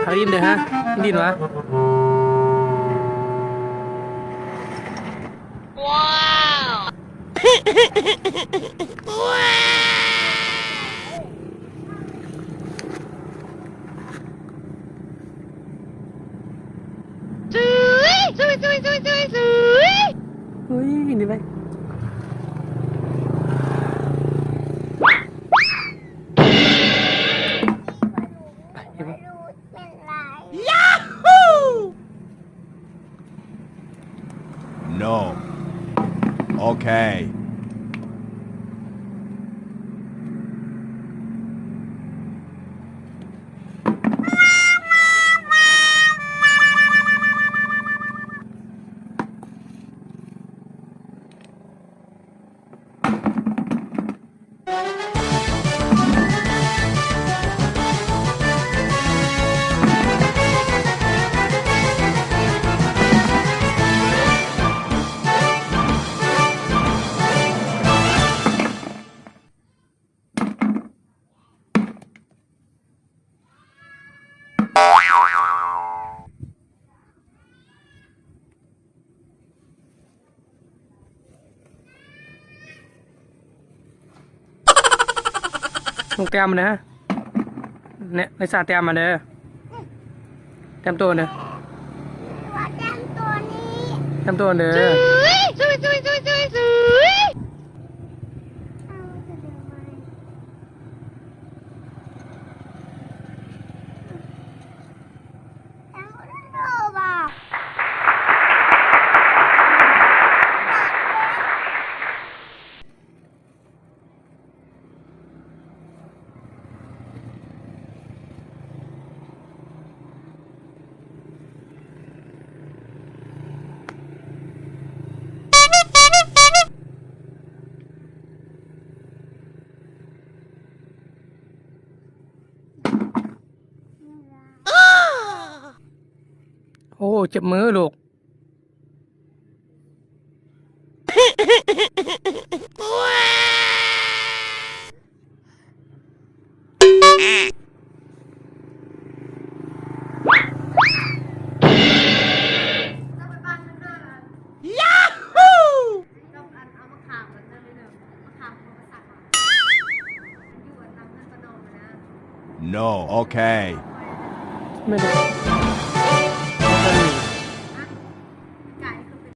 ໃຜຫຼິ້ນເດີຮະ? ຫຼິ້ນຫວາ? ວ້າວ ອຸ້ຍ ນີ້ໄປ ໄປ No. Okay. ລຸງແຕ້ມນະ ເນຍ ໄລຊາແຕ້ມມາເດີ ແຕ້ມໂຕເດີ ແຕ້ມໂຕນີ້ ແຕ້ມໂຕເດີ. ໂອ້ ເຈັບມືລູກ. ໂນ ໂອເຄ ແມ່ນແລ້ວ.